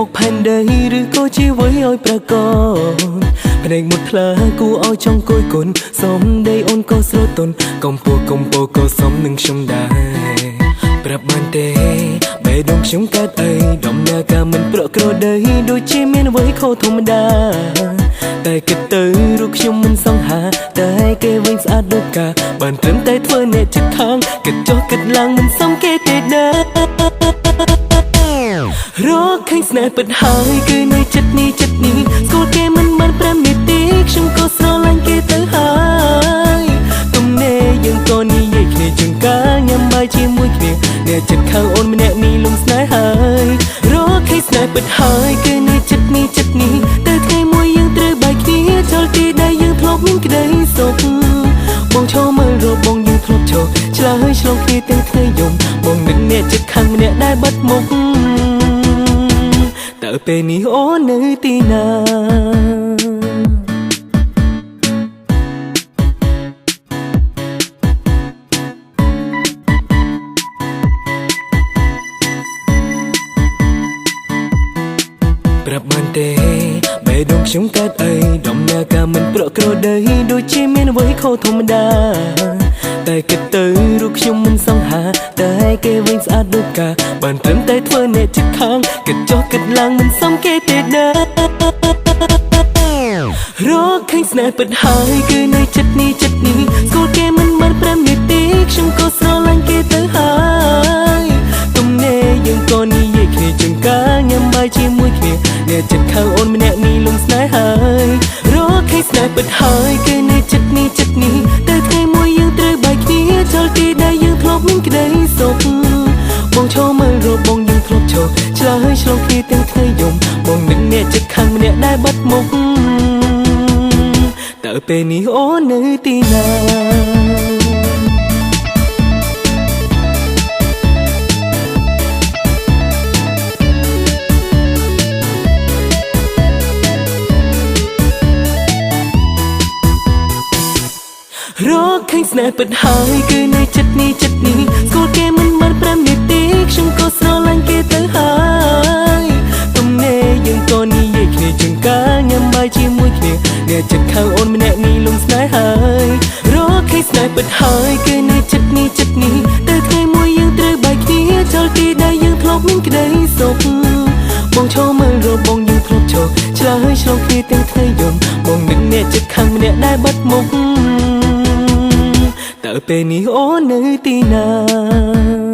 មុខផែនដីឬក៏ជាអ្វីឲ្យប្រកបភ្នែកមុតថ្លាគួរឲ្យចង់គយគន់សំដីអូនក៏ស្រទន់កំពោះកំពោក៏សមនឹងខ្ញុំដែរប្រាប់បានទេបេះដូងខ្ញុំកាត់អីដំណើរការមិនប្រក្រតីដូចជាមានអ្វីខុសធម្មតាតែគិតទៅរូបខ្ញុំមិនសង្ហាតែគេវិញស្អាតដូចកាបានត្រឹមតែធ្វើអ្នកចិត្តខាងគិតចុះគិតឡើងមិនសមគេទេដែររកឃើញស្នេហ៍ពិតហើយគឺនៅចិត្តនេះចិត្តនេះស្គាល់គេមិនបាន5នាទីខ្ញុំក៏ស្រឡាញ់គេទៅហើយទំនេរយើងក៏និយាយគ្នាជួនកាលញ៉ាំបាយជាមួយគ្នាអ្នកចិត្តខាងអូនម្នាក់នេះលំស្នេហ៍ហើយរកឃើញស្នេហ៍ពិតហើយគឺនៅចិត្តនេះចិត្តនេះទៅថ្ងៃមួយយើងត្រូវបែកគ្នាចូលទីដែលយើងធ្លាប់មានក្តីសុខបងឈរមើលរបងយើងធ្លាប់ឈរឆ្លើយឆ្លងគ្នាទាំងថ្ងៃយំបងនឹកអ្នកចិត្តខាងម្នាក់ដែលបាត់មុខតើពេលនេះអូននៅទីណាប្រាប់បានទេបេះដូងខ្ញុំកាត់អីដំណើរការមិនប្រក្រតីដូចជាមានអ្វីខុសធម្មតាតែគិតទៅរូបខ្ញុំមិនសង្ហាតែគេវិញស្អាតដូចកាបានត្រឹមតែធ្វើអ្នកចិត្តខាងគិតចុះគិតឡើងមិនសមគេទេដែររកឃើញស្នេហ៍ពិតហើយគឺនៅចិត្តនេះចិត្តនេះស្គាល់គេមិនបាន5នាទីខ្ញុំក៏ស្រឡាញ់គេទៅហើយទំនេរយើងក៏និយាយគ្នាជួនកាលញ៉ាំបាយជាមួយគ្នាអ្នកចិត្តខាងអូនម្នាក់នេះលំស្នេហ៍ហើយរកឃើញស្នេហ៍ពិតហើយគឺនៅចិត្តនេះចិត្តនេះទៅថ្ងៃមួយយើងត្រូវបែកគ្នាចូលទីដែលយើងធ្លាប់មានក្តីសុខបងឈរមើលរបងយើងធ្លាប់ឈរឆ្លើយឆ្លងគ្នាទាំងថ្ងៃយំបងនឹកអ្នកចិត្តខាងម្នាក់ដែលបាត់មុខតើពេលនេះអូននៅទីណារកឃើញស្នេហ៍ពិតហើយគឺនៅចិត្តនេះចិត្តនេះស្គាល់គេមិនបាន5នាទីខ្ញុំក៏ស្រឡាញ់គេទៅហើយទំនេរយើងក៏និយាយគ្នាជួនកាលញ៉ាំបាយជាមួយគ្នាអ្នកចិត្តខាងអូនម្នាក់នេះលំស្នេហ៍ហើយរកឃើញស្នេហ៍ពិតហើយគឺនៅចិត្តនេះចិត្តនេះទៅថ្ងៃមួយយើងត្រូវបែកគ្នាចូលទីដែលយើងធ្លាប់មានក្តីសុខបងឈរមើលរបងយើងធ្លាប់ឈរឆ្លើយឆ្លងគ្នាទាំងថ្ងៃយំបងនឹកអ្នកចិត្តខាងម្នាក់ដែលបាត់មុខតើពេលនេះអូននៅទីណា